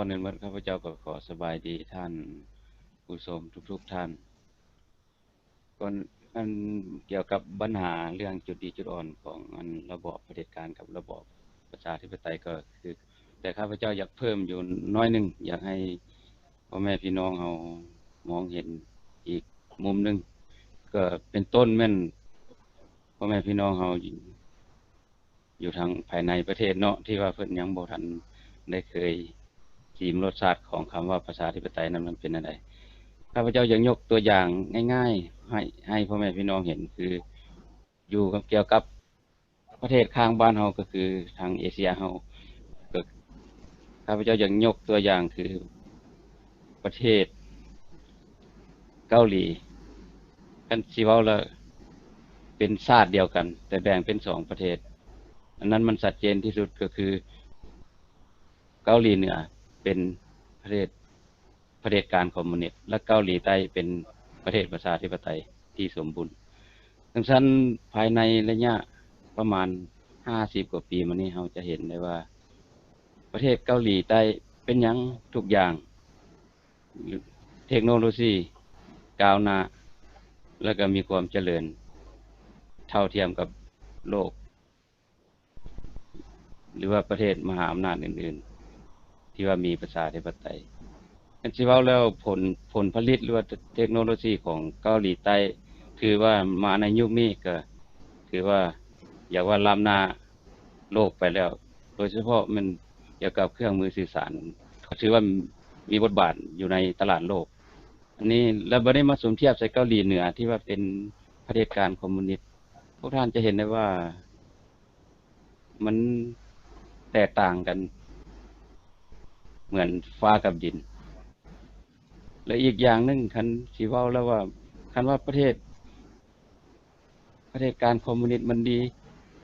ໜຶ່ງໝົດ ຂ້າພະເຈົ້າກໍຂໍສະບາຍດີທ່ານຜູ້ຊົມທຸກໆທ່ານ. ກ່ອນ ອັນ ກ່ຽວກັບບັນຫາເລື່ອງຈຸດດີຈຸດອ່ອນຂອງອັນລະບອບຜະເດັດການກັບລະບອບປະຊາທິປະໄຕ ກໍຄື ແຕ່ຂ້າພະເຈົ້າຢາກເພີ່ມຢູ່ໜ້ອຍໜຶ່ງ ຢາກໃຫ້ພໍ່ແມ່ພີ່ນ້ອງເຮົາມອງເຫັນອີກມຸມໜຶ່ງ ກໍເປັນຕົ້ນແມ່ນພໍ່ແມ່ພີ່ນ້ອງເຮົາ ຢູ່ທາງພາຍໃນປະເທດເນາະ ທີ່ວ່າເພິ່ນຍັງບໍ່ທັນໄດ້ເຄີຍຊິມລົດຊາດຂອງຄຳວ່າປະຊາທິປະໄຕນັ້ນ ມັນເປັນແນວໃດ. ຂ້າພະເຈົ້າຢາກຍົກຕົວຢ່າງງ່າຍໆ ໃຫ້ ໃຫ້ພໍ່ແມ່ພີ່ນ້ອງເຫັນ ຄືຢູ່ກັບ ກ່ຽວກັບປະເທດຂ້າງບ້ານເຮົາ ກໍຄືທາງເອເຊຍເຮົາ ກໍ ຂ້າພະເຈົ້າຢາກຍົກຕົວຢ່າງຄືປະເທດເກົາຫຼີ ຄັນຊິເວົ້າແລ້ວເປັນຊາດດຽວກັນ ແຕ່ແບ່ງເປັນສອງປະເທດ. ອັນນັ້ນມັນຊັດເຈນທີ່ສຸດ ກໍຄືເກົາຫຼີເໜືອເປັນປະເທດ ຜະເດັດການຄອມມູນິດ ແລະ ເກົາຫຼີໃຕ້ເປັນປະເທດປະຊາທິປະໄຕທີ່ສົມບູນ. ຈັ່ງຊັ້ນ ພາຍໃນໄລຍະປະມານຫ້າສິບກວ່າປີມານີ້ ເຮົາຈະເຫັນໄດ້ວ່າ ປະເທດເກົາຫຼີໃຕ້ເປັນຫຍັງ ທຸກຢ່າງ ເທັກໂນໂລຊີກ້າວໜ້າ ແລະ ກໍມີຄວາມຈະເລີນເທົ່າທຽມກັບໂລກ ຫຼືວ່າປະເທດມະຫາອຳນາດອື່ນໆ ທີ່ວ່າມີປະຊາທິປະໄຕ. ຄັນຊິເວົ້າແລ້ວ ຜົນ ຜົນຜະລິດ ຫຼືວ່າເທັກໂນໂລຊີຂອງເກົາຫຼີໃຕ້ ຖືວ່າມາໃນຍຸກນີ້ກໍຖືວ່າ ຢາກວ່າລ້ຳໜ້າໂລກໄປແລ້ວ ໂດຍສະເພາະແມ່ນກ່ຽວກັບເຄື່ອງມືສື່ສານ ກໍຖືວ່າມີບົດບາດຢູ່ໃນຕະຫຼາດໂລກ. ອັນນີ້ ແລ້ວບັດນີ້ມາສົມທຽບໃສ່ເກົາຫຼີເໜືອ ທີ່ວ່າເປັນຜະເດັດການຄອມມູນິດ ພວກທ່ານຈະເຫັນໄດ້ວ່າ ມັນແຕກຕ່າງກັນເໝືອນຟ້າກັບດິນ. ແລະ ອີກຢ່າງໜຶ່ງ ຄັນຊິເວົ້າແລ້ວວ່າ ຄັນວ່າປະເທດ ປະເທດການຄອມມູນິດມັນດີ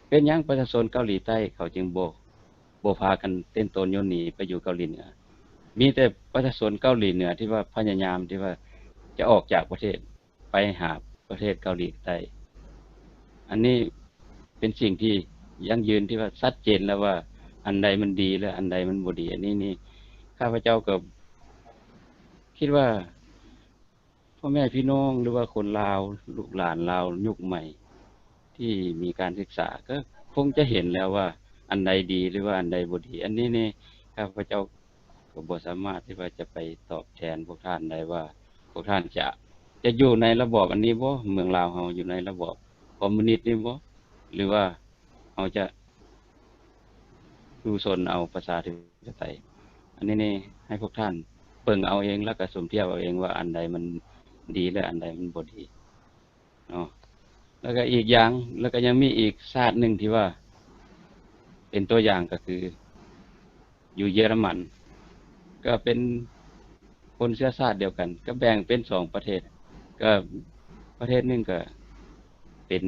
ເປັນຫຍັງປະຊາຊົນເກົາຫຼີໃຕ້ເຂົາຈຶ່ງບໍ່ ບໍ່ພາກັນເຕັ້ນໂຕນໂຍນໜີໄປຢູ່ເກົາຫຼີເໜືອ? ມີແຕ່ປະຊາຊົນເກົາຫຼີເໜືອທີ່ວ່າພະຍາຍາມທີ່ວ່າຈະອອກຈາກປະເທດ ໄປຫາປະເທດເກົາຫຼີໃຕ້. ອັນນີ້ເປັນສິ່ງທີ່ຢັ້ງຢືນ ທີ່ວ່າຊັດເຈນແລ້ວວ່າ ອັນໃດມັນດີ ແລະ ອັນໃດມັນບໍ່ດີ. ອັນນີ້ນີ້ ຂ້າພະເຈົ້າກໍຄິດວ່າ ພໍ່ແມ່ພີ່ນ້ອງ ຫຼືວ່າຄົນລາວ ລູກຫຼານລາວຍຸກໃໝ່ ທີ່ມີການສຶກສາ ກໍຄົງຈະເຫັນແລ້ວວ່າ ອັນໃດດີ ຫຼືວ່າອັນໃດບໍ່ດີ. ອັນນີ້ນີ້ ຂ້າພະເຈົ້າ ກໍບໍ່ສາມາດທີ່ວ່າຈະໄປຕອບແທນພວກທ່ານໄດ້ວ່າ ພວກທ່ານຈະ ຈະຢູ່ໃນລະບອບອັນນີ້ບໍ່? ເມືອງລາວເຮົາຢູ່ໃນລະບອບຄອມມູນິດນີ້ບໍ່? ຫຼືວ່າເຮົາຈະສູ້ຊົນເອົາປະຊາທິປະໄຕ? ອັນນີ້ນີ້ ໃຫ້ພວກທ່ານເບິ່ງເອົາເອງ ແລ້ວກໍສົມທຽບເອົາເອງວ່າ ອັນໃດມັນດີ ແລະ ອັນໃດມັນບໍ່ດີ. ເນາະ ແລ້ວກໍອີກຢ່າງ ແລ້ວກໍຍັງມີອີກຊາດໜຶ່ງທີ່ວ່າເປັນຕົວຢ່າງ ກໍຄືຢູ່ເຢຍລະມັນ ກໍເປັນຄົນເຊື້ອຊາດດຽວກັນ ກໍແບ່ງເປັນສອງປະເທດ ກໍປະເທດໜຶ່ງກໍເປັນ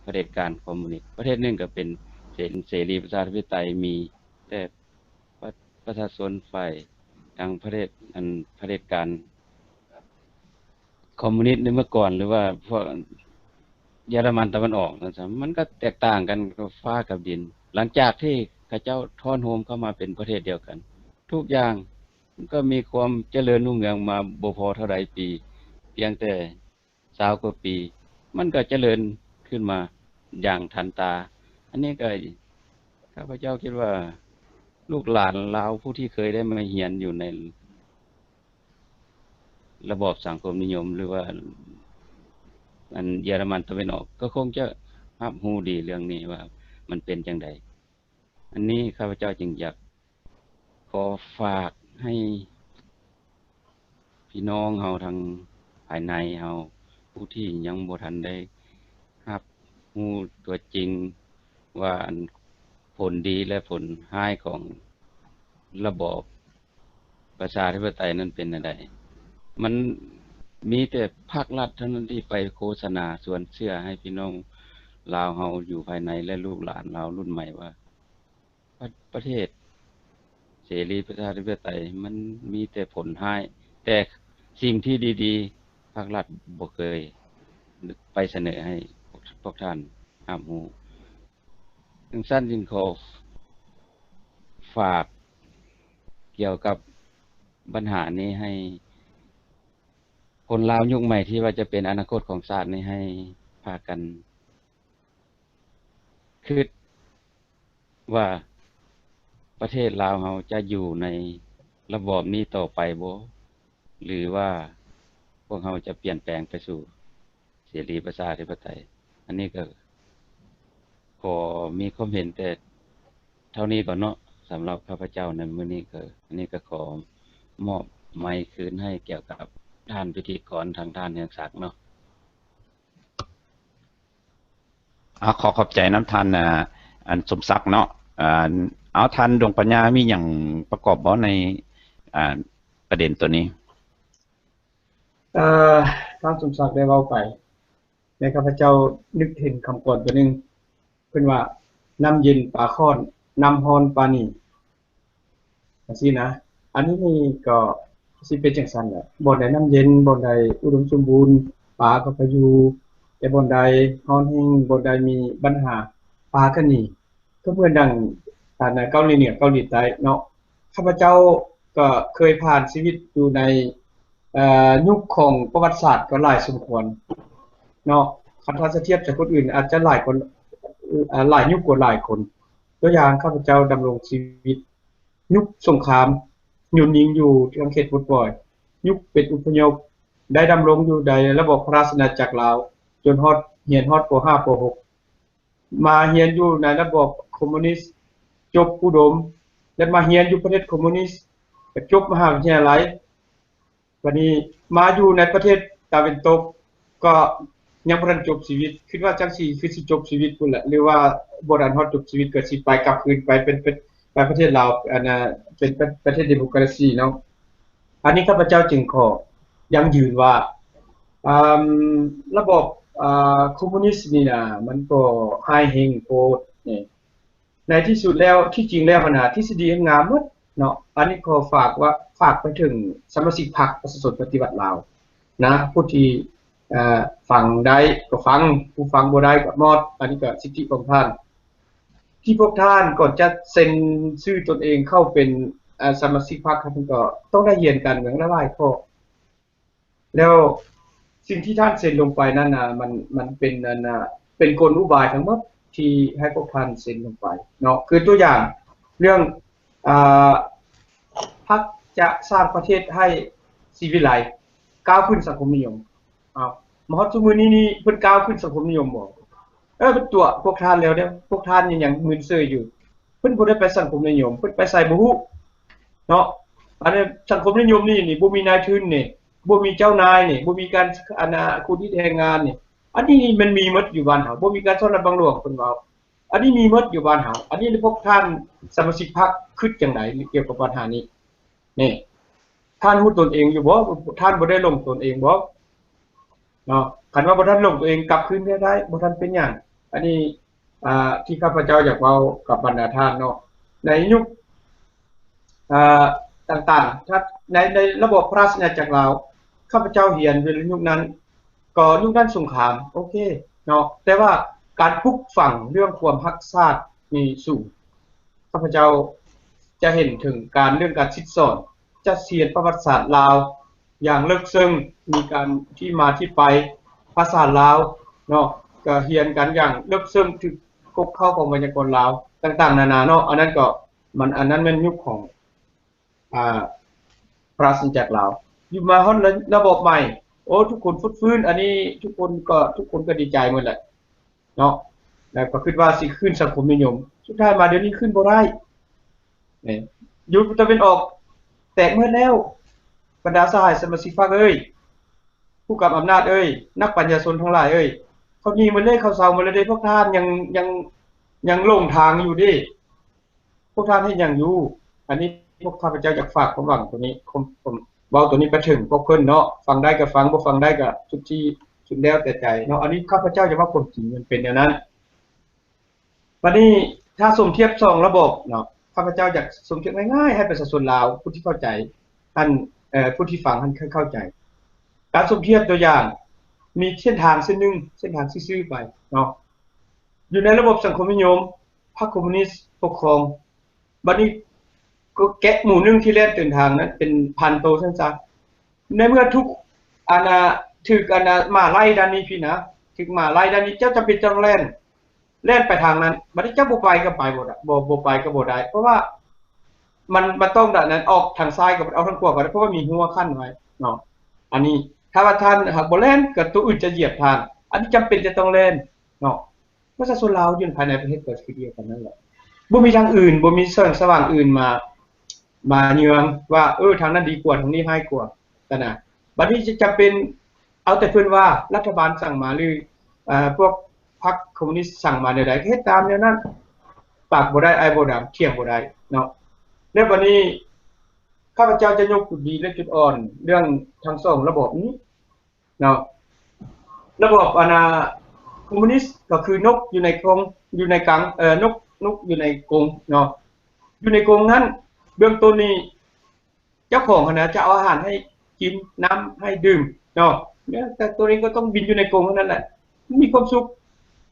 ຜະເດັດການຄອມມູນິດ ປະເທດໜຶ່ງກໍເປັນເສ ເສລີປະຊາທິປະໄຕ ມີແຕ່ ປະ ປະຊາຊົນຝ່າຍທາງຜະເດັດ ອັນຜະເດັດການຄອມມູນິດໃນເມື່ອກ່ອນ ຫຼືວ່າພວກເຢຍລະມັນຕາເວັນອອກນັ້ນຊະ ມັນກໍແຕກຕ່າງກັນກັບຟ້າກັບດິນ. ຫຼັງຈາກທີ່ເຂົາເຈົ້າທ້ອນໂຮມເຂົ້າມາເປັນປະເທດດຽວກັນ ທຸກຢ່າງມັນກໍມີຄວາມຈະເລີນຮຸ່ງເຮືອງມາບໍ່ພໍເທົ່າໃດປີ ພຽງແຕ່ ຊາວກວ່າປີ ມັນກໍຈະເລີນຂຶ້ນມາຢ່າງທັນຕາ. ອັນນີ້ກໍ ຂ້າພະເຈົ້າຄິດວ່າ ລູກຫຼານລາວຜູ້ທີ່ເຄີຍໄດ້ມາຮຽນຢູ່ໃນລະບອບສັງຄົມນິຍົມ ຫຼືວ່າ ອັນເຢຍລະມັນຕາເວັນອອກ ກໍຄົງຈະຮັບຮູ້ດີເລື່ອງນີ້ວ່າມັນເປັນຈັ່ງໃດ. ອັນນີ້ຂ້າພະເຈົ້າຈຶ່ງຢາກຂໍຝາກໃຫ້ພີ່ນ້ອງເຮົາທາງພາຍໃນເຮົາ ຜູ້ທີ່ຍັງບໍ່ທັນໄດ້ຮັບຮູ້ຕົວຈິງວ່າ ອັນຜົນດີ ແລະ ຜົນຮ້າຍຂອງລະບອບປະຊາທິປະໄຕນັ້ນເປັນແນວໃດ. ມັນມີແຕ່ພາກລັດເທົ່ານັ້ນທີ່ໄປໂຄສະນາຊວນເຊື່ອໃຫ້ພີ່ນ້ອງລາວເຮົາຢູ່ພາຍໃນ ແລະ ລູກຫຼານລາວລຸ້ນໃໝ່ວ່າ ປະ ປະເທດເສລີປະຊາທິປະໄຕມັນມີແຕ່ຜົນຮ້າຍ, ແຕ່ສິ່ງທີ່ດີໆ ພາກລັດບໍ່ເຄີຍໄປສະເໜີໃຫ້ພວກ ພວກທ່ານຮັບຮູ້. ຈັ່ງຊັ້ນຈຶ່ງຂໍຝາກ ກ່ຽວກັບບັນຫານີ້ ໃຫ້ຄົນລາວຍຸກໃໝ່ທີ່ວ່າຈະເປັນອະນາຄົດຂອງຊາດນີ້ ໃຫ້ພາກັນຄິດວ່າປະເທດລາວເຮົາຈະຢູ່ໃນລະບອບນີ້ຕໍ່ໄປບໍ່ ຫຼືວ່າພວກເຮົາຈະປ່ຽນແປງໄປສູ່ເສລີປະຊາທິປະໄຕ. ອັນນີ້ກໍຂໍມີຄວາມເຫັນແຕ່ເທົ່ານີ້ກ່ອນເນາະ ສຳລັບຂ້າພະເຈົ້າໃນມື້ນີ້. ກໍອັນນີ້ກໍຂໍມອບໄມຄືນໃຫ້ກ່ຽວກັບທ່ານພິທີກອນ ທາງທ່ານເຮືອງສັກເນາະ. ອາ ຂໍຂອບໃຈນຳທ່ານ ອາ ອັນ ສົມສັກເນາະ. ອາ ເອົາ ທ່ານ ດວງປັນຍາ ມີຫຍັງປະກອບບໍ່ໃນ ອາ ປະເດັນໂຕນີ້? ເອີ ທ່ານສົມສັກໄດ້ເວົ້າໄປ ແລະ ຂ້າພະເຈົ້ານຶກເຫັນຄຳກອນໂຕໜຶ່ງ ເພິ່ນວ່າ ນ້ຳເຢັນປາຄ້ອນ ນ້ຳຮ້ອນປາໜີ ຈັ່ງຊີ້ນະ. ອັນນີ້ນີ້ກໍຊິເປັນຈັ່ງຊັ້ນແຫຼະ ບ່ອນໃດນ້ຳເຢັນ ບ່ອນໃດອຸດົມສົມບູນ ປາກໍໄປຢູ່, ແຕ່ບ່ອນໃດຮ້ອນແຮງ ບ່ອນໃດມີບັນຫາ ປາກໍໜີ. ກໍເໝືອນດັ່ງ ອັນ ເກົາຫຼີເໜືອ ເກົາຫຼີໃຕ້ເນາະ. ຂ້າພະເຈົ້າກໍເຄີຍຜ່ານຊີວິດຢູ່ໃນ ເອີ ຍຸກຂອງປະຫວັດສາດກໍຫຼາຍສົມຄວນເນາະ. ຄັນຖ້າຈະທຽບໃສ່ຄົນອື່ນ ອາດຈະຫຼາຍຄົນ ເອີ ຫຼາຍຍຸກກວ່າຫຼາຍຄົນ. ຕົວຢ່າງ ຂ້າພະເຈົ້າດຳລົງຊີວິດ ຍຸກສົງຄາມໂຍນຍິງຢູ່ທາງເຂດປົດປ່ອຍ, ຍຸກເປັນອົບພະຍົບ ໄດ້ດຳລົງຢູ່ໃນລະບອບພະລາຊະອານາຈັກລາວ ຈົນຮອດ ຮຽນຮອດ ປໍຫ້າ ປໍຫົກ ມາຮຽນຢູ່ໃນລະບອບຄອມມູນິດ ຈົບອຸດົມ ແລະ ມາຮຽນຢູ່ປະເທດຄອມມູນິດ ກໍຈົບມະຫາວິທະຍາໄລ. ບາດນີ້ມາຢູ່ໃນປະເທດຕາເວັນຕົກ ກໍຍັງບໍ່ທັນຈົບຊີວິດ, ຄິດວ່າຈັ່ງຊີ້ຄືຊິຈົບຊີວິດພຸ້ນແຫຼະ ຫຼືວ່າບໍ່ທັນຮອດຈົບຊີວິດ ກໍຊິໄປກັບຄືນໄປເປັນ ເປັນ ໄປປະເທດລາວ ອັນນ່າ ເປັນປະ ປະເທດເດໂມຄຣາຊີເນາະ. ອັນນີ້ຂ້າພະເຈົ້າຈຶ່ງຂໍຢັ້ງຢືນວ່າ ອາ ລະບອບ ອາ ຄອມມູນິດນີ້ນະ ມັນກໍຮ້າຍແຮງໂພດນີ້. ໃນທີ່ສຸດແລ້ວ ທີ່ຈິງແລ້ວຫັ້ນນະ ທິດສະດີງາມໝົດເນາະ. ອັນນີ້ຂໍຝາກວ່າ ຝາກໄປເຖິງສະມາຊິກພັກປະຊາຊົນປະຕິວັດລາວນະ ຜູ້ທີ່ ເອີ ຟັງໄດ້ກໍຟັງ, ຜູ້ຟັງບໍ່ໄດ້ກໍມອດ, ອັນນີ້ກໍສິດທິຂອງທ່ານ. ທີ່ພວກທ່ານກ່ອນຈະເຊັນຊື່ຕົນເອງເຂົ້າເປັນ ເອີ ສະມາຊິກພັກ ທ່ານກໍຕ້ອງໄດ້ຮຽນການເມືອງຫຼາຍໆຂໍ້. ແລ້ວສິ່ງທີ່ທ່ານເຊັນລົງໄປນັ້ນນະ ມັນ ມັນເປັນ ອັນນ່າ ເປັນກົນອຸບາຍທັງໝົດທີ່ໃຫ້ພວກທ່ານເຊັນລົງໄປເນາະ. ຄືຕົວຢ່າງເລື່ອງ ອາ ພັກຈະສ້າງປະເທດໃຫ້ສີວິໄລ ກ້າວຂຶ້ນສັງຄົມນິຍົມ. ເອົາ ມາຮອດຊຸມື້ນີ້ນີ້ ເພິ່ນກ້າວຂຶ້ນສັງຄົມນິຍົມບໍ່? ເອີ ເພິ່ນຕົວະພວກທ່ານແລ້ວເດ້. ພວກທ່ານຍັງ ຍັງມຶນເຊີຍຢູ່. ເພິ່ນບໍ່ໄດ້ໄປສັງຄົມນິຍົມ, ເພິ່ນໄປໃສບໍ່ຮູ້ເນາະ. ອັນນີ້ສັງຄົມນິຍົມນີ້ ນີ້ບໍ່ມີນາຍທຶນນີ້, ບໍ່ມີເຈົ້ານາຍນີ້, ບໍ່ມີການ ອັນນ່າ ຄູດຮີດແຮງງານນີ້. ອັນນີ້ມັນມີໝົດຢູ່ບ້ານເຮົາ, ບໍ່ມີການສອກແລະບັງຫຼວງ ເພິ່ນເວົ້າ. ອັນນີ້ມີໝົດຢູ່ບ້ານເຮົາ. ອັນນີ້ພວກທ່ານສະມາຊິກພັກຄິດຈັ່ງໃດກ່ຽວກັບບັນຫານີ້? ນີ້ ທ່ານຮູ້ຕົນເອງຢູ່ບໍ່? ທ່ານບໍ່ໄດ້ຫຼົງຕົນເອງບໍ່? ເນາະ ຄັນວ່າບໍ່ທັນຫຼົງຕົວເອງ ກັບຄືນເມືອໄດ້ ບໍ່ທັນເປັນຫຍັງ. ອັນນີ້ ອ່າ ທີ່ຂ້າພະເຈົ້າຢາກເວົ້າກັບບັນດາທ່ານເນາະ ໃນຍຸກ ອ່າ ຕ່າງໆ ຖ້າໃນ ໃນລະບອບພະລາຊະອານາຈັກລາວ ຂ້າພະເຈົ້າຮຽນຢູ່ໃນຍຸກນັ້ນ ກໍຍຸກນັ້ນສົງຄາມ ໂອເຄເນາະ ແຕ່ວ່າການປຸກຝັງເລື່ອງຄວາມຮັກຊາດນີ້ສູງ. ຂ້າພະເຈົ້າຈະເຫັນເຖິງການ ເລື່ອງການສິດສອນ ຈະຮຽນປະຫວັດສາດລາວຢ່າງເລິກເຊິ່ງ, ມີການທີ່ມາທີ່ໄປພາສາລາວເນາະ, ກະຮຽນກັນຢ່າງເລິກເຊິ່ງ ຖືກກົກເຄົ້າຂອງໄວຍາກອນລາວຕ່າງໆນານາເນາະ. ອັນນັ້ນກໍ ມັນ ອັນນັ້ນແມ່ນຍຸກຂອງ ອ່າ ພະລາຊະອານາຈັກລາວ. ຢູ່ມາຮອດລະ ລະບອບໃໝ່ ໂອ້ ທຸກຄົນຟົດຟື້ນ, ອັນນີ້ທຸກຄົນກໍ ທຸກຄົນກໍດີໃຈໝົດແຫຼະ ເນາະ ແລ້ວກໍຄິດວ່າຊິຂຶ້ນສັງຄົມນິຍົມ. ສຸດທ້າຍມາດຽວນີ້ຂຶ້ນບໍ່ໄດ້. ນີ້ ຢູ່ຕາເວັນອອກແຕກໝົດແລ້ວ. ບັນດາສະຫາຍສະມາຊິກພັກເອີຍ, ຜູ້ກຳອຳນາດເອີຍ, ນັກປັນຍາຊົນທັງຫຼາຍເອີຍ, ເຂົາໜີໝົດເລີຍ, ເຂົາເຊົາໝົດແລ້ວເດ້. ພວກທ່ານຍັງ ຍັງ ຍັງຫຼົງທາງຢູ່ເດ້. ພວກທ່ານເຮັດຫຍັງຢູ່? ອັນນີ້ພວກຂ້າພະເຈົ້າຢາກຝາກຄວາມຫວັງຕົວນີ້ ຄວາມ ຄວາມ ເວົ້າຕົວນີ້ໄປເຖິງພວກເພິ່ນເນາະ. ຟັງໄດ້ກໍຟັງ, ບໍ່ຟັງໄດ້ກໍສຸດທີ່ ສຸດແລ້ວແຕ່ໃຈເນາະ. ອັນນີ້ຂ້າພະເຈົ້າຈະເວົ້າຄວາມຈິງ ມັນເປັນແນວນັ້ນ. ບັດນີ້ຖ້າສົມທຽບສອງລະບອບເນາະ, ຂ້າພະເຈົ້າຢາກສົມທຽບງ່າຍໆ ໃຫ້ປະຊາຊົນລາວຜູ້ທີ່ເຂົ້າໃຈ ທ່ານ ເອີ ຜູ້ທີ່ຟັງທ່ານເຂົ້າໃຈ. ການສົມທຽບຕົວຢ່າງ ມີເສັ້ນທາງເສັ້ນໜຶ່ງ, ເສັ້ນທາງຊື່ໆໄປເນາະ. ຢູ່ໃນລະບົບສັງຄົມນິຍົມ, ພັກຄອມມູນິດປົກຄອງ. ບັດນີ້ ກໍແກະໝູ່ໜຶ່ງທີ່ແລ່ນເດີນທາງນັ້ນເປັນພັນໂຕຊັ້ນຊະ. ໃນເມື່ອຖືກອັນນ່າ ຖືກອັນນ່າໝາໄລ່ດ້ານນີ້ພີ້ນະ ຖືກໝາໄລ່ດ້ານນີ້ ເຈົ້າຈຳເປັນຕ້ອງແລ່ນ ແລ່ນໄປທາງນັ້ນ ບັດນີ້ເຈົ້າບໍ່ໄປກໍໄປບໍ່ໄດ້ ບໍ່ ບໍ່ໄປກໍບໍ່ໄດ້ ເພາະວ່າມັນ ມັນຕ້ອງດ້ານນັ້ນ ອອກທາງຊ້າຍກໍໄດ້ ອອກທາງຂວາກໍໄດ້ ເພາະວ່າມີຮົ້ວກັ້ນໄວ້ເນາະ. ອັນນີ້ຖ້າວ່າທ່ານຫາກບໍ່ແລ່ນ ກໍຕົວອື່ນຈະຢຽບທ່ານ ອັນນີ້ຈຳເປັນຈະຕ້ອງແລ່ນເນາະ. ປະຊາຊົນລາວຢູ່ພາຍໃນປະເທດກໍຄືດຽວກັນນັ້ນແຫຼະ ບໍ່ມີທາງອື່ນ ບໍ່ມີແສງສະຫວ່າງອື່ນມາ ມາເຍືອງວ່າ ເອີ ທາງນັ້ນດີກວ່າ ທາງນີ້ຮ້າຍກວ່າຊັ້ນນະ. ບັດນີ້ຈະ ຈະເປັນເອົາແຕ່ເພິ່ນວ່າ ລັດຖະບານສັ່ງມາ ຫຼື ເອີ ພວກພັກຄອມມູນິດສັ່ງມາແນວໃດ ກໍເຮັດຕາມແນວນັ້ນ ປາກບໍ່ໄດ້ ອ້າຍບໍ່ດຳ ຖຽງບໍ່ໄດ້ເນາະ. ແລ້ວບັດນີ້ ຂ້າພະເຈົ້າຈະຍົກຈຸດດີ ແລະ ຈຸດອ່ອນເລື່ອງທັງສອງລະບອບນີ້ ເນາະ. ລະບອບອັນນ່າຄອມມູນິດກໍຄືນົກຢູ່ໃນກົງ ຢູ່ໃນກັງ ເອີ ນົກ ນົກຢູ່ໃນກົງເນາະ. ຢູ່ໃນກົງນັ້ນ ເບື້ອງຕົ້ນນີ້ ເຈົ້າຂອງຫັ້ນນະຈະເອົາອາຫານໃຫ້ກິນ ນ້ຳໃຫ້ດື່ມເນາະ ແຕ່ຕົວເອງກໍຕ້ອງບິນຢູ່ໃນກົງເທົ່ານັ້ນແຫຼະ ມີຄວາມສຸກ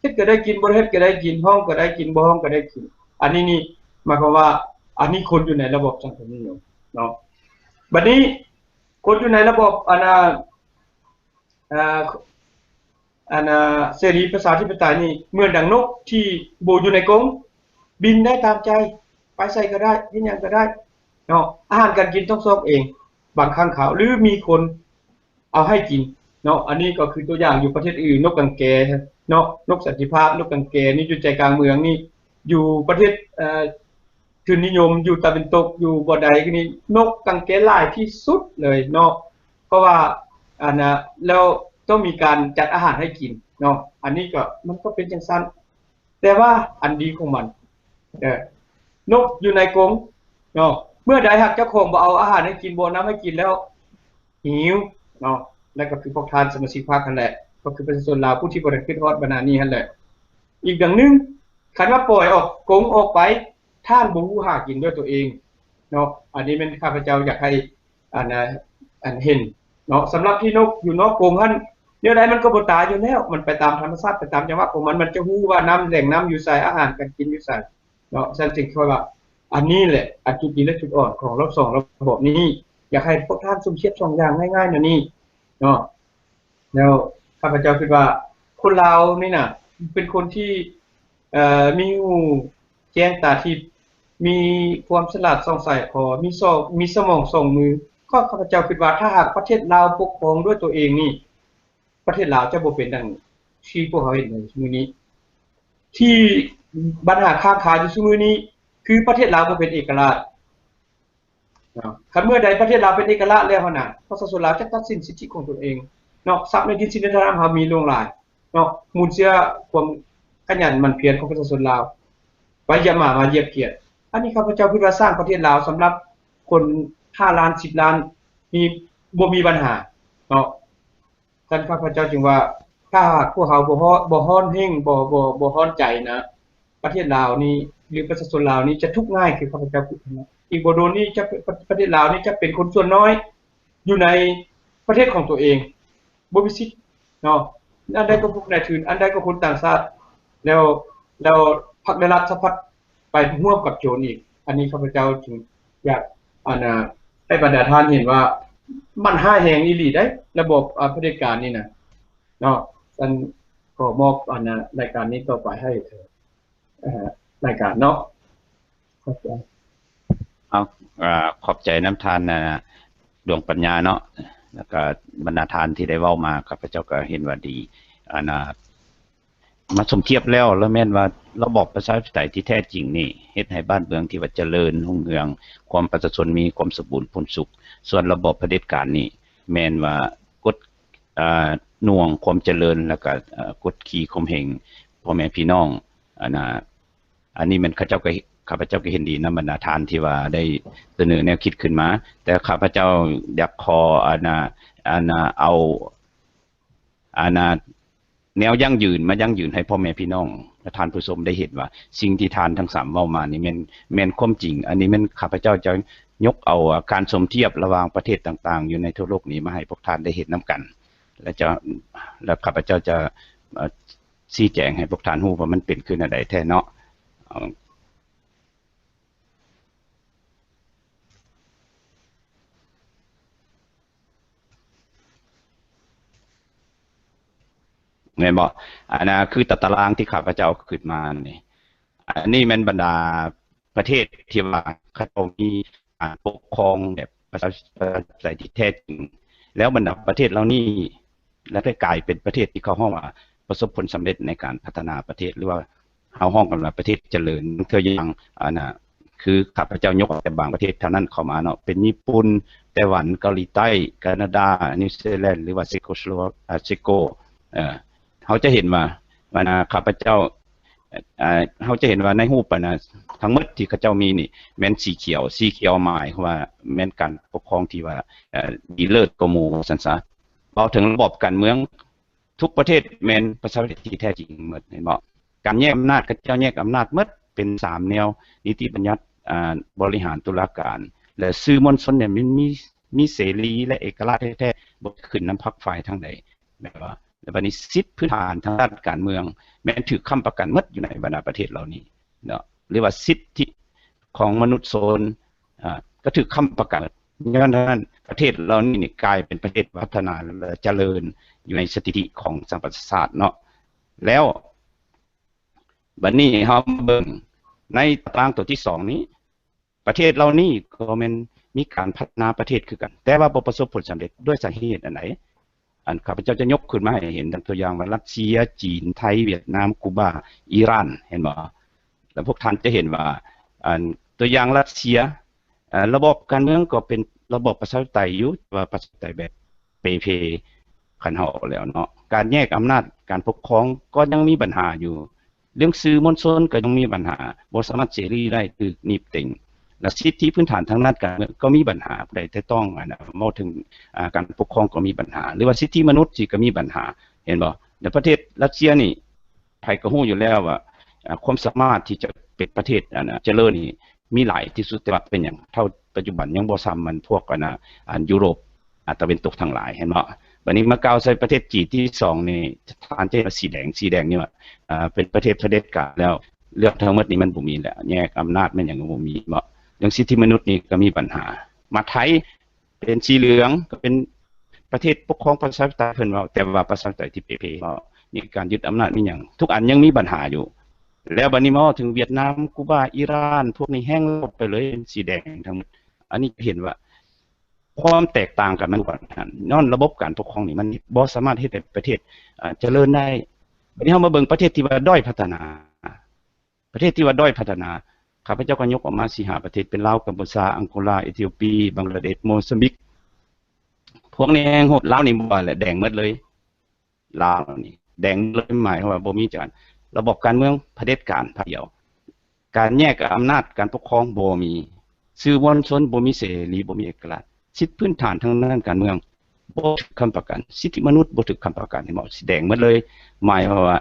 ເຮັດກໍໄດ້ກິນ ບໍ່ເຮັດກໍໄດ້ກິນ ຮ້ອງກໍໄດ້ກິນ ບໍ່ຮ້ອງກໍໄດ້ກິນ. ອັນນີ້ນີ້ໝາຍຄວາມວ່າ ອັນນີ້ຄົນຢູ່ໃນລະບອບສັງຄົມນິຍົມເນາະ. ບັດນີ້ ຄົນຢູ່ໃນລະບອບອັນນ່າ ອ່າ ອັນນ່າ ເສລີປະຊາທິປະໄຕນີ້ ເໝືອນດັ່ງນົກທີ່ບໍ່ຢູ່ໃນກົງ ບິນໄດ້ຕາມໃຈ ໄປໃສກໍໄດ້ ເຮັດຫຍັງກໍໄດ້ເນາະ. ອາຫານການກິນຕ້ອງຊອກເອງ ບາງຄັ້ງຄາວ ຫຼື ມີຄົນເອົາໃຫ້ກິນເນາະ. ອັນນີ້ກໍຄືຕົວຢ່າງຢູ່ປະເທດອື່ນ ນົກກັງແກເນາະ ນົກສັນຕິພາບ ນົກກັງແກນີ້ຢູ່ໃຈກາງເມືອງນີ້ ຢູ່ປະເທດ ເອີ ທຶນນິຍົມຢູ່ຕາເວັນຕົກ ຢູ່ບ່ອນໃດນີ້ ນົກກັງແກຫຼາຍທີ່ສຸດເລີຍເນາະ. ເພາະວ່າອັນນ່າ ແລ້ວຕ້ອງມີການຈັດອາຫານໃຫ້ກິນເນາະ. ອັນນີ້ກໍ ມັນກໍເປັນຈັ່ງຊັ້ນ ແຕ່ວ່າອັນດີຂອງມັນ ເອີ ນົກຢູ່ໃນກົງເນາະ ເມື່ອໃດຫາກເຈົ້າຂອງບໍ່ເອົາອາຫານໃຫ້ກິນ ບໍ່ເອົານ້ຳໃຫ້ກິນແລ້ວ ຫິວເນາະ ແລະ ກໍຄືພວກທ່ານສະມາຊິກພັກຫັ້ນແຫຼະ ກໍຄືປະຊາຊົນລາວຜູ້ທີ່ບໍ່ໄດ້ຄຶດຮອດບັນຫານີ້ຫັ້ນແຫຼະ. ອີກຢ່າງໜຶ່ງ ຄັນວ່າປ່ອຍອອກກົງອອກໄປ ທ່ານບໍ່ຮູ້ຫາກິນດ້ວຍຕົວເອງເນາະ. ອັນນີ້ແມ່ນຂ້າພະເຈົ້າຢາກໃຫ້ ອັນ ອັນເຫັນເນາະ ສຳລັບທີ່ນົກຢູ່ນອກກົງຫັ້ນ ແນວໃດມັນກໍບໍ່ຕາຍຢູ່ແລ້ວ ມັນໄປຕາມທຳມະຊາດ ໄປຕາມຈັງຫວະຂອງມັນ ມັນຈະຮູ້ວ່ານ້ຳ ແຫຼ່ງນ້ຳຢູ່ໃສ ອາຫານການກິນຢູ່ໃສເນາະ. ສະນັ້ນຈຶ່ງຄ່ອຍວ່າ ອັນນີ້ແຫຼະ ອັນຈຸດດີ ແລະ ຈຸດອ່ອນຂອງລອບສອງລະບອບນີ້ ຢາກໃຫ້ພວກທ່ານສົມທຽບສອງຢ່າງງ່າຍໆແນວນີ້ເນາະ. ແລ້ວຂ້າພະເຈົ້າຄິດວ່າ ຄົນລາວນີ້ນະ ເປັນຄົນທີ່ ເອີ ມີຫູແຈ້ງຕາທິບ ມີຄວາມສະຫຼາດສ່ອງໃສພໍ ມີສອງ ມີສະໝອງສອງມື. ກໍຂ້າພະເຈົ້າຄິດວ່າ ຖ້າຫາກປະເທດລາວປົກຄອງດ້ວຍຕົວເອງນີ້ ປະເທດລາວຈະບໍ່ເປັນດັ່ງທີ່ພວກເຮົາເຫັນໃນມື້ນີ້ ທີ່ບັນຫາຄ້າງຄາຢູ່ຊຸມື້ນີ້ ຄືປະເທດລາວບໍ່ເປັນເອກະລາດເນາະ. ຄັນເມື່ອໃດປະເທດລາວເປັນເອກະລາດແລ້ວຫັ້ນນະ ປະຊາຊົນລາວຈະຕັດສິນສິດທິຂອງຕົນເອງເນາະ. ຊັບໃນດິນສິນໃນທຳເຮົາມີຫຼວງຫຼາຍເນາະ ມູນເຊື້ອຄວາມຂະຫຍັນໝັ່ນພຽນຂອງປະຊາຊົນລາວ ໄວ້ຢຽບໝາມາຢຽບກຽດ. ອັນນີ້ຂ້າພະເຈົ້າຄິດວ່າສ້າງປະເທດລາວສຳລັບຄົນຫ້າລ້ານ ສິບລ້ານນີ້ບໍ່ມີບັນຫາເນາະ. ຊັ້ນຂ້າພະເຈົ້າຈຶ່ງວ່າ ຖ້າຫາກພວກເຮົາບໍ່ຮ້ອນ ບໍ່ຮ້ອນເຮ່ງ ບໍ່ ບໍ່ ບໍ່ຮ້ອນໃຈນະ ປະເທດລາວນີ້ ຫຼື ປະຊາຊົນລາວນີ້ຈະທຸກງ່າຍຄືຂ້າພະເຈົ້າຄິດຫັ້ນນະ. ອີກບໍ່ດົນນີ້ຈະ ປະ ປະເທດລາວນີ້ຈະເປັນຄົນສ່ວນນ້ອຍຢູ່ໃນປະເທດຂອງຕົວເອງ ບໍ່ມີສິດເນາະ. ອັນໃດກໍພວກນາຍທຶນ ອັນໃດກໍຄົນຕ່າງຊາດ ແລ້ວ ແລ້ວພັກ ແລະ ລັດສະພັດໄປຮ່ວມກັບໂຈນອີກ. ອັນນີ້ຂ້າພະເຈົ້າຈຶ່ງຢາກ ອັນ ໃຫ້ບັນດາທ່ານເຫັນວ່າ ມັນຮ້າຍແຮງອີ່ຫຼີໃດ໋ ລະບອບ ອາ ຜະເດັດການນີ້ນະເນາະ. ອັນ ຂໍມອບ ອັນ ລາຍການນີ້ຕໍ່ໄປໃຫ້ ເອີ ລາຍການເນາະ. ຂອບໃຈ. ເອົາ ອາ ຂອບໃຈນຳທ່ານ ອາ ດວງປັນຍາເນາະ ແລ້ວກະບັນດາທ່ານທີ່ໄດ້ເວົ້າມາ ຂ້າພະເຈົ້າກະເຫັນວ່າດີ ອັນ ອາ ມາສົມທຽບແລ້ວ ລະແມ່ນວ່າລະບອບປະຊາທິປະໄຕທີ່ແທ້ຈິງນີ້ ເຮັດໃຫ້ບ້ານເມືອງທີ່ວ່າຈະເລີນຮຸ່ງເຮືອງ ຄວາມປະຊາຊົນມີຄວາມສົມບູນຜູນສຸກ. ສ່ວນລະບອບຜະເດັດການນີ້ ແມ່ນວ່າກົດ ອາ ໜ່ວງຄວາມຈະເລີນ ແລ້ວກະ ອາ ກົດຂີ່ຂົ່ມເຫງພໍ່ແມ່ພີ່ນ້ອງ. ອັນ ອາ ອັນນີ້ແມ່ນເຂົາເຈົ້າກໍ ຂ້າພະເຈົ້າກໍເຫັນດີນຳບັນດາທ່ານທີ່ວ່າໄດ້ສະເໜີແນວຄິດຂຶ້ນມາ, ແຕ່ຂ້າພະເຈົ້າຢາກຂໍ ອັນ ອາ ອັນ ເອົາ ອັນ ແນວຢັ້ງຢືນມາຢັ້ງຢືນໃຫ້ພໍ່ແມ່ພີ່ນ້ອງ ແລະ ທ່ານຜູ້ຊົມໄດ້ເຫັນວ່າ ສິ່ງທີ່ທ່ານທັງສາມເວົ້າມານີ້ແມ່ນ ແມ່ນຄວາມຈິງ. ອັນນີ້ແມ່ນຂ້າພະເຈົ້າຈະຍົກເອົາ ອາ ການສົມທຽບລະຫວ່າງປະເທດຕ່າງໆຢູ່ໃນທົ່ວໂລກນີ້ມາໃຫ້ພວກທ່ານໄດ້ເຫັນນຳກັນ ແລະ ຈະ ແລະ ຂ້າພະເຈົ້າຈະ ອາ ຊີ້ແຈງໃຫ້ພວກທ່ານຮູ້ວ່າມັນເປັນຄືແນວໃດແທ້ເນາະ. ເອົາ ແມ່ນບໍ່? ອັນນັ້ນຄືຕາຕະລາງທີ່ຂ້າພະເຈົ້າເອົາຂຶ້ນມານີ້ ອັນນີ້ແມ່ນບັນດາປະເທດທີ່ວ່າເຂົາເຈົ້າມີການປົກຄອງແບບປະຊາທິປະໄຕທີ່ແທ້ຈິງ ແລ້ວບັນດາປະເທດເຫຼົ່ານີ້ ແລ້ວໄດ້ກາຍເປັນປະເທດທີ່ເຂົາຮ້ອງວ່າປະສົບຜົນສຳເລັດໃນການພັດທະນາປະເທດ ຫຼືວ່າເຮົາຮ້ອງກັນວ່າປະເທດຈະເລີນ. ຕົວຢ່າງ ອັນນ່າ ຄືຂ້າພະເຈົ້າຍົກເອົາແຕ່ບາງປະເທດເທົ່ານັ້ນເຂົ້າມາເນາະ ເປັນຍີ່ປຸ່ນ, ໄຕ້ຫວັນ, ເກົາຫຼີໃຕ້, ການາດາ, ນິວຊີແລນ ຫຼືວ່າເຊໂກສະໂລວາ ເຊໂກ ເອີ ເຮົາຈະເຫັນວ່າ ອັນນ່າ ຂ້າພະເຈົ້າ ເອີ ເຮົາຈະເຫັນວ່າໃນຮູບ ອັນນ່າ ທັງໝົດທີ່ເຂົາເຈົ້າມີນີ້ແມ່ນສີຂຽວ, ສີຂຽວໝາຍຄວາມວ່າແມ່ນການປົກຄອງທີ່ວ່າ ເອີ ດີເລີດກວ່າໝູ່ວ່າຊັ້ນຊະ. ເວົ້າເຖິງລະບອບການເມືອງ ທຸກປະເທດແມ່ນປະຊາທິປະໄຕທີ່ແທ້ຈິງໝົດ ເຫັນບໍ່? ການແຍກອຳນາດ ເຂົາເຈົ້າແຍກອຳນາດໝົດເປັນສາມແນວ ນິຕິບັນຍັດ ອາ ບໍລິຫານ ຕຸລາການ ແລະ ສື່ມວນຊົນນີ້ມັນມີ ມີເສລີ ແລະ ເອກະລາດແທ້ໆ ບໍ່ຂຶ້ນນຳພັກຝ່າຍທາງໃດ ແມ່ນບໍ່? ແລ້ວບັດນີ້ສິດພື້ນຖານທາງດ້ານການເມືອງ ແມ່ນຖືກຄ້ຳປະກັນໝົດຢູ່ໃນບັນດາປະເທດເຫຼົ່ານີ້ເນາະ ຫຼືວ່າສິດທິຂອງມະນຸດຊົນ ອາ ກໍຖືກຄ້ຳປະກັນ. ຍ້ອນນັ້ນ ປະເທດເຫຼົ່ານີ້ນີ້ກາຍເປັນປະເທດພັດທະນາ ແລະ ຈະເລີນຢູ່ໃນສະຖິຕິຂອງສະຫະປະຊາຊາດເນາະ. ແລ້ວບັດນີ້ເຮົາມາເບິ່ງໃນຕາລາງຕົວທີສອງນີ້ ປະເທດເຫຼົ່ານີ້ກໍແມ່ນມີການພັດທະນາປະເທດຄືກັນ ແຕ່ວ່າບໍ່ປະສົບຜົນສຳເລັດດ້ວຍສາເຫດອັນໃດ? ອັນຂ້າພະເຈົ້າຈະຍົກຂຶ້ນມາໃຫ້ເຫັນ ຕົວຢ່າງວ່າ ຣັດເຊຍ, ຈີນ, ໄທ, ຫວຽດນາມ, ກູບາ, ອີຣານ ເຫັນບໍ່? ແລ້ວພວກທ່ານຈະເຫັນວ່າ ອັນ ຕົວຢ່າງຣັດເຊຍ ເອີ ລະບອບການເມືອງກໍເປັນລະບອບປະຊາທິປະໄຕຢູ່ ແຕ່ວ່າປະຊາທິປະໄຕແບບເປ່ເພ ຄັນເຮົາເວົ້າແລ້ວເນາະ. ການແຍກອຳນາດການປົກຄອງກໍຍັງມີບັນຫາຢູ່ ເລື່ອງສື່ມວນຊົນກໍຍັງມີບັນຫາ ບໍ່ສາມາດເສລີໄດ້ ຖືກໜີບເຕັງ ແລະ ສິດທິພື້ນຖານທາງດ້ານການເມືອງກໍມີບັນຫາ ຜູ້ໃດແຕະຕ້ອງ ອັນ ເວົ້າເຖິງ ອາ ການປົກຄອງກໍມີບັນຫາ ຫຼືວ່າສິດທິມະນຸດຊີ້ກໍມີບັນຫາ ເຫັນບໍ່? ໃນປະເທດຣັດເຊຍນີ້ ໃຜກໍຮູ້ຢູ່ແລ້ວວ່າ ອາ ຄວາມສາມາດທີ່ຈະເປັນປະເທດ ອັນ ຈະເລີນນີ້ມີຫຼາຍທີ່ສຸດ ແຕ່ວ່າເປັນຫຍັງເທົ່າປັດຈຸບັນຍັງບໍ່ສ່ຳ ອັນ ພວກ ອັນ ອັນ ຢູໂຣບ ອາ ຕາເວັນຕົກທັງຫຼາຍ ເຫັນບໍ່? ບັດນີ້ມາກ່າວໃສ່ປະເທດຈີນທີສອງນີ້ ທ່ານຈະເຫັນວ່າສີແດງ ສີແດງນີ້ວ່າ ອາ ເປັນປະເທດຜະເດັດການແລ້ວ ເລື່ອງທັງໝົດນີ້ມັນບໍ່ມີແລ້ວ ແຍກອຳນາດແມ່ນຫຍັງກໍບໍ່ມີ ເຫັນບໍ່? ເລື່ອງສິດທິມະນຸດນີ້ກໍມີບັນຫາ. ມາໄທ ເປັນສີເຫຼືອງ ກໍເປັນປະເທດປົກຄອງປະຊາທິປະໄຕ ເພິ່ນເວົ້າ ແຕ່ວ່າປະຊາທິປະໄຕທີ່ເປ່ເພ ເວົ້າມີການຍຶດອຳນາດ ມີຫຍັງ ທຸກອັນຍັງມີບັນຫາຢູ່. ແລ້ວບັດນີ້ມາເວົ້າເຖິງຫວຽດນາມ, ກູບາ, ອີຣານ ພວກນີ້ແຫ້ງລອບໄປເລີຍ ເປັນສີແດງທັງໝົດ. ອັນນີ້ເຫັນວ່າຄວາມແຕກຕ່າງກັນມັນກ່ອນຫັ້ນ ຍ້ອນລະບົບການປົກຄອງນີ້ມັນບໍ່ສາມາດເຮັດໃຫ້ປະເທດ ເອີ ຈະເລີນໄດ້. ບັດນີ້ເຮົາມາເບິ່ງປະເທດທີ່ວ່າດ້ອຍພັດທະນາ ປະເທດທີ່ວ່າດ້ອຍພັດທະນາ ຂ້າພະເຈົ້າກໍຍົກອອກມາສີ່ຫ້າປະເທດ ເປັນລາວ, ກຳປູເຈຍ, ອັງໂກລາ, ເອທິໂອເປຍ, ບັງກະລາເດດ, ໂມຊຳບິກ ພວກນີ້ແຮງໂຫດ. ລາວນີ້ບໍ່ວ່າແຫຼະ ແດງໝົດເລີຍ ລາວນີ້ແດງເລີຍ ໝາຍຄວາມວ່າບໍ່ມີຈັກອັນ ລະບອບການເມືອງຜະເດັດການພັກດຽວ ການແຍກອຳນາດການປົກຄອງບໍ່ມີ ສື່ມວນຊົນບໍ່ມີເສລີ ບໍ່ມີເອກະລາດ ສິດພື້ນຖານທາງດ້ານການເມືອງບໍ່ຖືກຄ້ຳປະກັນ ສິດທິມະນຸດບໍ່ຖືກຄ້ຳປະກັນ ເຫັນບໍ່? ສີແດງໝົດເລີຍ ໝາຍຄວາມວ່າ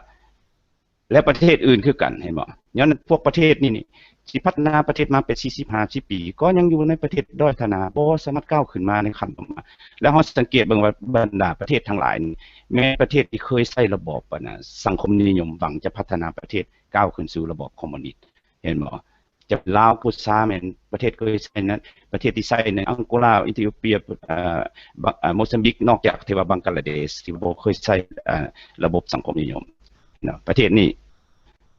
ແລະ ປະເທດອື່ນຄືກັນ ເຫັນບໍ່? ຍ້ອນພວກປະເທດນີ້ນີ້ ທີ່ພັດທະນາປະເທດມາເປັນສີ່ສິບຫ້າສິບປີ ກໍຍັງຢູ່ໃນປະເທດດ້ອຍພັດທະນາ ບໍ່ສາມາດກ້າວຂຶ້ນມາໃນຂັ້ນຕໍ່ມາ. ແລ້ວເຮົາສັງເກດເບິ່ງວ່າບັນດາປະເທດທັງຫຼາຍນີ້ ແມ່ນປະເທດທີ່ເຄີຍໃຊ້ລະບອບ ອັນນະ ສັງຄົມນິຍົມ ຫວັງຈະພັດທະນາປະເທດກ້າວຂຶ້ນສູ່ລະບອບຄອມມູນິດ ເຫັນບໍ່? ຈະເປັນລາວ, ກຳປູເຈຍ ແມ່ນປະເທດເຄີຍໃຊ້ນັ້ນ ປະເທດທີ່ໃຊ້ໃນອັງໂກລາ, ເອທິໂອເປຍ, ເອີ ບັງ ເອີ ໂມຊຳບິກ ນອກຈາກທີ່ວ່າບັງກະລາເດດ ທີ່ບໍ່ເຄີຍໃຊ້ ເອີ ລະບົບສັງຄົມນິຍົມເນາະ. ປະເທດນີ້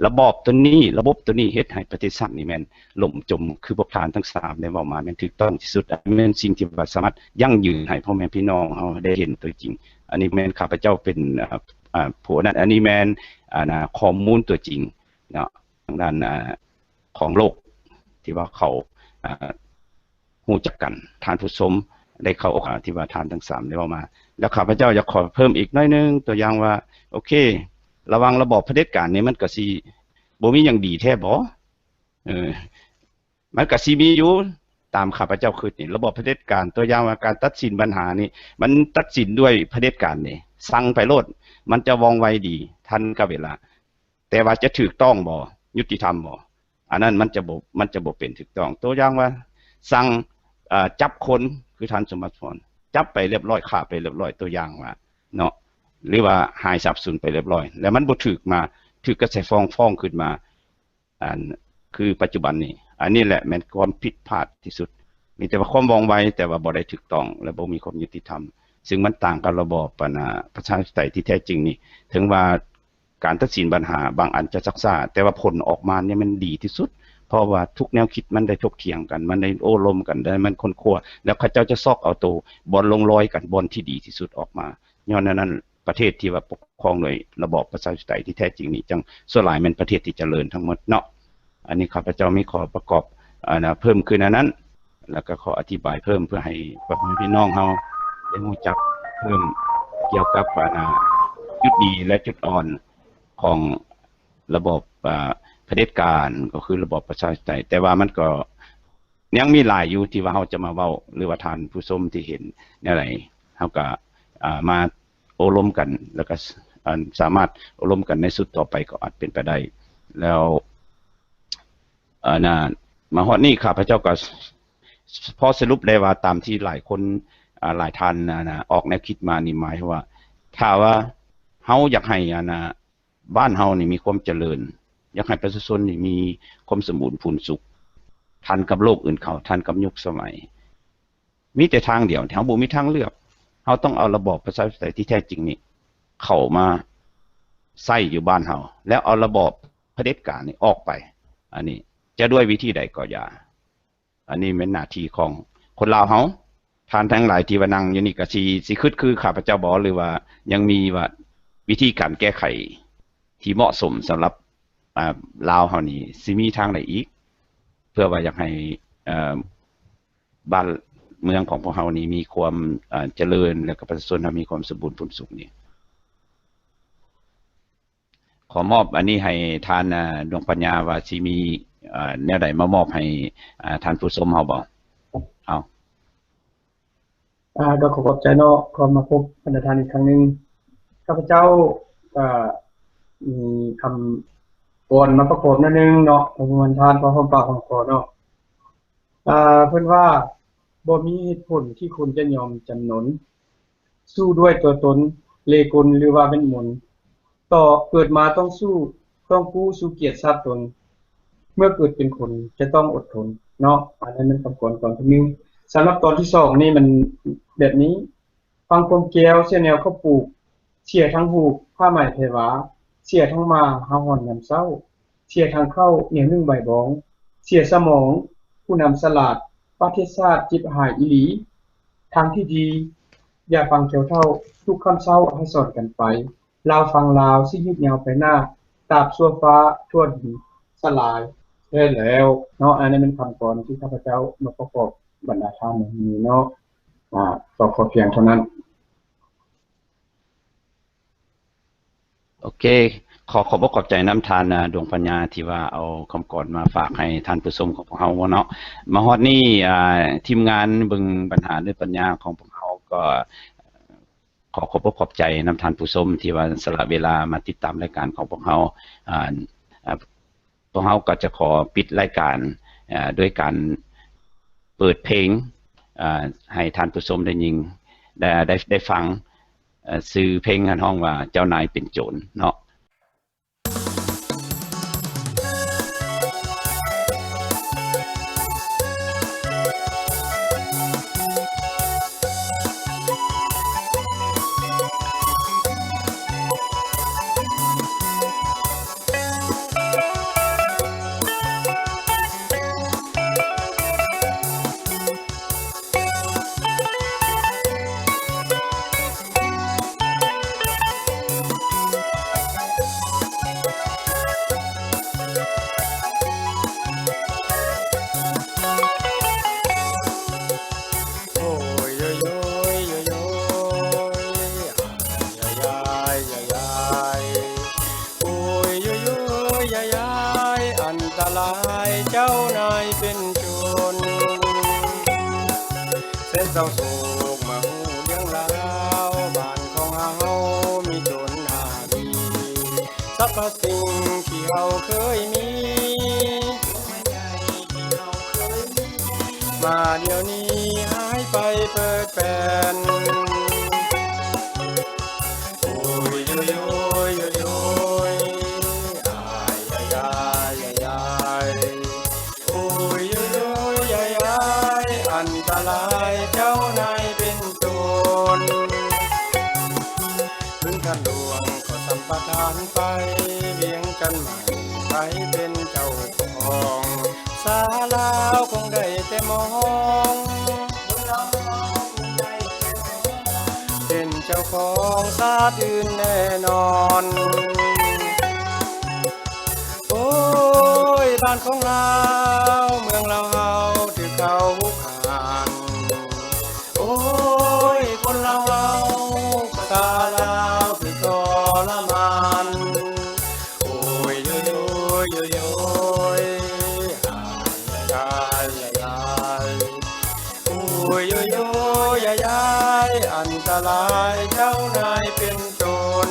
ລະບອບຕົວນີ້ ລະບົບຕົວນີ້ເຮັດໃຫ້ປະເທດຊາດນີ້ແມ່ນລົ້ມຈົມ ຄືພວກທ່ານທັງສາມໄດ້ເວົ້າມາ ແມ່ນຖືກຕ້ອງທີ່ສຸດ ແມ່ນສິ່ງທີ່ວ່າສາມາດຢັ້ງຢືນໃຫ້ພໍ່ແມ່ພີ່ນ້ອງເຮົາໄດ້ເຫັນຕົວຈິງ. ອັນນີ້ແມ່ນຂ້າພະເຈົ້າເປັນ ເອີ ເອີ ຜູ້ນັ້ນ ອັນນີ້ແມ່ນ ອັນນະ ຂໍ້ມູນຕົວຈິງເນາະ ທາງດ້ານ ອາ ຂອງໂລກ ທີ່ວ່າເຂົາ ອາ ຮູ້ຈັກກັນ ທ່ານຜູ້ຊົມໄດ້ເຂົ້າ ອາ ທີ່ວ່າທ່ານທັງສາມໄດ້ເວົ້າມາ. ແລ້ວຂ້າພະເຈົ້າຢາກຂໍເພີ່ມອີກໜ້ອຍໜຶ່ງ ຕົວຢ່າງວ່າ ໂອເຄ ລະຫວ່າງລະບອບຜະເດັດການນີ້ ມັນກໍຊິບໍ່ມີຫຍັງດີແທ້ບໍ? ເອີ ມັນກໍຊິມີຢູ່ ຕາມຂ້າພະເຈົ້າຄິດນີ້ ລະບອບຜະເດັດການ ຕົວຢ່າງວ່າການຕັດສິນບັນຫານີ້ ມັນຕັດສິນດ້ວຍຜະເດັດການນີ້ ສັ່ງໄປໂລດ ມັນຈະວ່ອງໄວດີ ທັນກັບເວລາ ແຕ່ວ່າຈະຖືກຕ້ອງບໍ່ ຍຸຕິທຳບໍ່ ອັນນັ້ນມັນຈະບໍ່ ມັນຈະບໍ່ເປັນຖືກຕ້ອງ. ຕົວຢ່າງວ່າ ສັ່ງ ເອີ ຈັບຄົນ ຄືທ່ານສົມບັດພອນ ຈັບໄປລຽບຮ້ອຍ ຂ້າໄປລຽບຮ້ອຍ ຕົວຢ່າງວ່າເນາະ ຫຼືວ່າຫາຍສາບສູນໄປລຽບຮ້ອຍ ແລ້ວມັນບໍ່ຖືກມາ ຖືກກະແສຟ້ອງ ຟ້ອງຂຶ້ນມາ ອັນ ຄືປັດຈຸບັນນີ້ ອັນນີ້ແຫຼະແມ່ນຄວາມຜິດພາດທີ່ສຸດ. ມີແຕ່ວ່າຄວາມວ່ອງໄວ ແຕ່ວ່າບໍ່ໄດ້ຖືກຕ້ອງ ແລະ ບໍ່ມີຄວາມຍຸຕິທຳ. ຊຶ່ງມັນຕ່າງກັບລະບອບ ອັນນ່າ ປະຊາທິປະໄຕທີ່ແທ້ຈິງນີ້. ເຖິງວ່າການຕັດສິນບັນຫາບາງອັນຈະຊັກຊ້າ, ແຕ່ວ່າຜົນອອກມານີ້ມັນດີທີ່ສຸດ, ເພາະວ່າທຸກແນວຄິດມັນໄດ້ຖົກຖຽງກັນ, ມັນໄດ້ໂອ້ລົມກັນ, ແລະ ມັນຄົ້ນຄວ້າ, ແລ້ວເຂົາເຈົ້າຈະຊອກເອົາໂຕບ່ອນລົງລອຍກັນ, ບ່ອນທີ່ດີທີ່ສຸດອອກມາ. ຍ້ອນແນວນັ້ນ, ປະເທດທີ່ວ່າປົກຄອງໂດຍລະບອບປະຊາທິປະໄຕທີ່ແທ້ຈິງນີ້ ຈັ່ງສ່ວນຫຼາຍແມ່ນປະເທດທີ່ຈະເລີນທັງໝົດເນາະ. ອັນນີ້ຂ້າພະເຈົ້າມີຂໍ້ປະກອບ ອັນນ່າ ເພີ່ມຂຶ້ນອັນນັ້ນ ແລ້ວກໍຂໍອະທິບາຍເພີ່ມ ເພື່ອໃຫ້ພໍ່ແມ່ພີ່ນ້ອງເຮົາໄດ້ຮູ້ຈັກເພີ່ມກ່ຽວກັບ ອັນນ່າ ຈຸດດີ ແລະ ຈຸດອ່ອນຂອງລະບອບ ອາ ຜະເດັດການ ກໍຄືລະບອບປະຊາທິປະໄຕ. ແຕ່ວ່າມັນກໍຍັງມີຫຼາຍຢູ່ທີ່ວ່າເຮົາຈະມາເວົ້າ ຫຼືວ່າທ່ານຜູ້ຊົມທີ່ເຫັນແນວໃດ ເຮົາກໍ ອາ ມາ ໂອ້ລົມກັນ ແລ້ວກໍ ອັນ ສາມາດໂອ້ລົມກັນໃນຊຸດຕໍ່ໄປກໍອາດເປັນໄປໄດ້. ແລ້ວ ອັນນ່າ ມາຮອດນີ້ຂ້າພະເຈົ້າກໍພໍສະຫຼຸບໄດ້ວ່າ ຕາມທີ່ຫຼາຍຄົນ ອາ ຫຼາຍທ່ານ ອັນນ່າ ອອກແນວຄິດມານີ້ ໝາຍວ່າ ຖ້າວ່າເຮົາຢາກໃຫ້ ອັນນ່າ ບ້ານເຮົານີ້ມີຄວາມຈະເລີນ, ຢາກໃຫ້ປະຊາຊົນນີ້ມີຄວາມສົມບູນພູນສຸກ, ທັນກັບໂລກອື່ນເຂົາ, ທັນກັບຍຸກສະໄໝ, ມີແຕ່ທາງດຽວ, ເຮົາບໍ່ມີທາງເລືອກ. ເຮົາຕ້ອງເອົາລະບອບປະຊາທິປະໄຕທີ່ແທ້ຈິງນີ້ເຂົ້າມາໃຊ້ຢູ່ບ້ານເຮົາ ແລ້ວເອົາລະບອບຜະເດັດການນີ້ອອກໄປ. ອັນນີ້ຈະດ້ວຍວິທີໃດກໍຢ່າ, ອັນນີ້ແມ່ນໜ້າທີ່ຂອງຄົນລາວເຮົາ. ທ່ານທັງຫຼາຍທີ່ວ່ານັ່ງຢູ່ນີ້ກໍຊິ ຊິຄິດຄືຂ້າພະເຈົ້າບໍ່ ຫຼືວ່າຍັງມີວ່າວິທີການແກ້ໄຂທີ່ເໝາະສົມສຳລັບ ອາ ລາວເຮົານີ້ ຊິມີທາງໃດອີກ ເພື່ອວ່າຢາກໃຫ້ ເອີ ບ້ານເມືອງຂອງພວກເຮົານີ້ມີຄວາມ ເອີ ຈະເລີນ ແລ້ວກໍປະຊາຊົນເຮົາມີຄວາມສົມບູນພູນສຸກນີ້? ຂໍມອບອັນນີ້ໃຫ້ທ່ານ ອາ ດວງປັນຍາ ວ່າຊິມີ ອາ ແນວໃດມາມອບໃຫ້ ອາ ທ່ານຜູ້ຊົມເຮົາບໍ່? ເອົາ ອາ ກໍຂໍຂອບໃຈເນາະ ເຂົ້າມາພົບບັນດາທ່ານອີກຄັ້ງໜຶ່ງ. ຂ້າພະເຈົ້າກໍມີຄຳກອນມາປະກອບໜ້ອຍໜຶ່ງເນາະ ໃຫ້ທ່ານພໍຫອມປາກຫອມຄໍເນາະ. ອາ ເພິ່ນວ່າ ບໍ່ມີເຫດຜົນທີ່ຄົນຈະຍອມຈຳນົນ ສູ້ດ້ວຍຕົວຕົນ ເລກົນ ຫຼືວ່າເວດມົນ. ຕໍ່ເກີດມາຕ້ອງສູ້ ຕ້ອງກູ້ສູ້ກຽດຊາດຕົນ ເມື່ອເກີດເປັນຄົນຈະຕ້ອງອົດທົນເນາະ. ອັນນັ້ນແມ່ນຄຳກອນຕອນທີໜຶ່ງ. ສຳລັບຕອນທີສອງນີ້ມັນແບບນີ້. ຟັງຄວາມແກ້ວເສຍແນວເຂົ້າປູກ, ເສຍທັງຫູກຜ້າໄໝແພວາ, ເສຍທັງໝາຫາວຫອນຍາມເຊົ້າ, ເສຍທັງເຂົ້າໜຽວໜຶ້ງໃບບອງ, ເສຍສະໝອງຜູ້ນຳສະຫຼາດ, ປະເທດຊາດຈິບຫາຍອີ່ຫຼີ. ທາງທີ່ດີ ຢ່າຟັງແຂ້ວເຖົ້າ, ທຸກຄ່ຳເຊົ້າໃຫ້ສອນກັນໄປ, ລາວຟັງລາວຊິຍືດຍາວໄປໜ້າ, ຕາບຊົ່ວຟ້າທົ່ວດິນສະຫຼາຍແທ້ແລ້ວເນາະ. ອັນນີ້ແມ່ນຄຳກອນທີ່ຂ້າພະເຈົ້າມາປະກອບບັນດາທ່ານໃນມື້ນີ້ເນາະ. ອາ ກໍຂໍພຽງເທົ່ານັ້ນ. ໂອເຄ ຂໍຂອບອົກຂອບໃຈນຳທ່ານ ອາ ດວງປັນຍາ ທີ່ວ່າເອົາຄຳກອນມາຝາກໃຫ້ທ່ານຜູ້ຊົມຂອງພວກເຮົາເນາະ. ມາຮອດນີ້ ອາ ທີມງານເບິ່ງບັນຫາເລື່ອງປັນຍາຂອງພວກເຮົາກໍ ຂໍຂອບອົກຂອບໃຈນຳທ່ານຜູ້ຊົມທີ່ວ່າສະຫຼະເວລາມາຕິດຕາມລາຍການຂອງພວກເຮົາ. ອາ ອາ ພວກເຮົາກໍຈະຂໍປິດລາຍການ ອາ ດ້ວຍການເປີດເພງ ອາ ໃຫ້ທ່ານຜູ້ຊົມໄດ້ຍິງ ໄດ້ ໄດ້ ໄດ້ຟັງ. ອາ ຊື່ເພງຫັ້ນຮ້ອງວ່າ ເຈົ້ານາຍເປັນໂຈນເນາະ. ໂອ້ຍໂຢຍໂຢຍໂຢຍໂຢຍ ອາຍ ອາຍ ອາຍ ອາຍ ໂອ້ຍໂຢຍໂຢຍໂຢຍ ອາຍ ອັນຕະລາຍ ເຈົ້ານາຍເປັນໂຈນ ແສນເສົ້າໂສກມາຮູ້ເລື່ອງລາວ ບ້ານຂອງເຮົາມີໂຈນຫ້າມີ ສັບພະສິ່ງທີ່ເຮົາເຄີຍມີ ມາດຽວນີ້ຫາຍໄປເປີດແປນ. ໂອ້ຍໂຢຍໂຢຍໂຢຍໂຢຍ ອາຍ ອາຍ ອາຍ ອາຍ ໂອ້ຍໂຢຍໂຢຍອາຍ ອັນຕະລາຍ ເຈົ້ານາຍເປັນໂຈນ. ໄປວຽງຈັນໃໝ່ ໃຜເປັນເຈົ້າຂອງ ສາລາວຄົງໄດ້ແຕ່ມອງ ຄົນລາວເຮົາຄົງໄດ້ແຕ່ມອງ ເປັນເຈົ້າຂອງຊາດອື່ນແນ່ນອນ. ໂອ້ຍ ບ້ານຂອງລາວ ເມືອງລາວເຮົາຖືກເຂົາຮຸກຮານ ໂອ້ຍ ຄົນລາວເຮົາ ພາສາລາວຖືກທໍລະມານ ໂອ້ຍ ໂຢຍ ໂຢຍ ໂຢຍ ໂຢຍ ອາຍ ອາຍ ອາຍ ອາຍ ໂອ້ຍ ໂຢຍ ໂຢຍ ອາຍ ອາຍ ອັນຕະລາຍ ເຈົ້ານາຍເປັນໂຈນ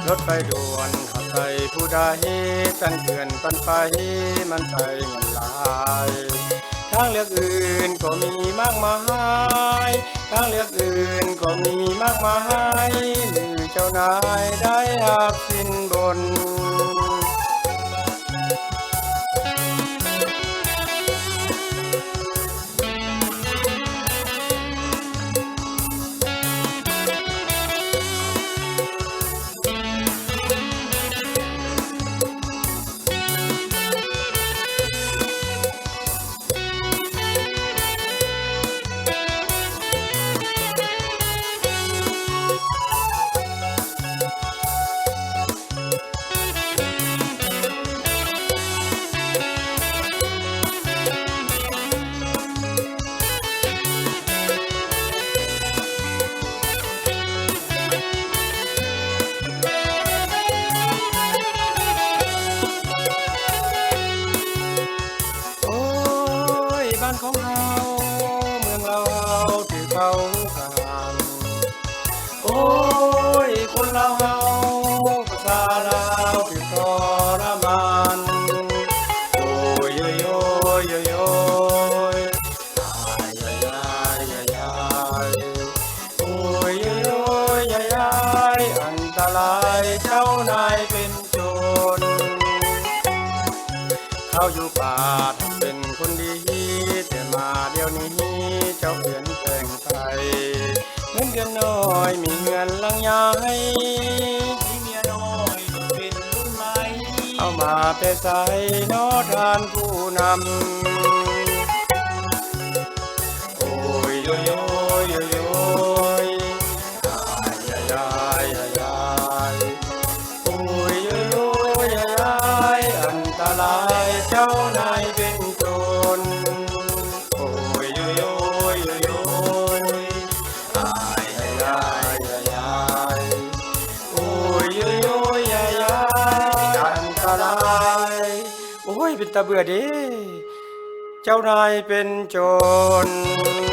ລົດໄຟດ່ວນຫາກໃສ່ຜູ້ໃດ ຕັ້ງເຂື່ອນປັ່ນໄຟ ມັນໃຊ້ເງິນຫຼາຍ ທາງເລືອກອື່ນກໍມີມາກມາຍ ທາງເລືອກອື່ນກໍມີມາກມາຍ ຫຼືເຈົ້ານາຍໄດ້ຮັບສິນບົນ. ໂອ້ຍ ບ້ານຂອງເຮົາ ເມືອງລາວເຮົາຖືກເຂົາຮຸກຮານ ໂອ້ຍ ຄົນລາວເຮົາ ພາສາລາວຖືກທໍລະມານ ໂອ້ຍ ໂຢຍ ໂຢຍ ໂຢຍ ໂຢຍ ອາຍ ອາຍ ອາຍ ອາຍ ອາຍ ໂອ້ຍ ໂຢຍ ໂຢຍ ອາຍ ອາຍ ອັນຕະລາຍ ເຈົ້ານາຍເປັນໂຈນ ເຂົາຢູ່ປ່າເປັນຄົນດີ ແຕ່ມາດຽວນີ້ເຈົ້າປ່ຽນແປງໄປ ເງິນເດືອນນ້ອຍມີເຮືອນຫຼັງໃຫຍ່ ມີເມຍນ້ອຍເປັນລຸ້ນໃໝ່ ເອົາມາແຕ່ໃສນໍທ່ານຜູ້ນຳ ໂອ້ຍ ໂຢຍ ໂຢຍ ໂຢຍ ໂຢຍ ອາຍ ອາຍ ອາຍ ອາຍ ໂອ້ຍ ໂຢຍ ໂຢຍ ອາຍ ອາຍ ອັນຕະລາຍ ເຈົ້ານາຍເປັນໂຈນ ໂອ້ຍ ໂຢຍ ໂຢຍ ໂຢຍ ໂຢຍ ອາຍ ອາຍ ອາຍ ອາຍ ອາຍ ໂອ້ຍ ໂຢຍ ໂຢຍ ອາຍ ອາຍ ອັນຕະລາຍ ໂອ້ຍ ເປັນຕາເບື່ອເດ້ ເຈົ້ານາຍເປັນໂຈນ.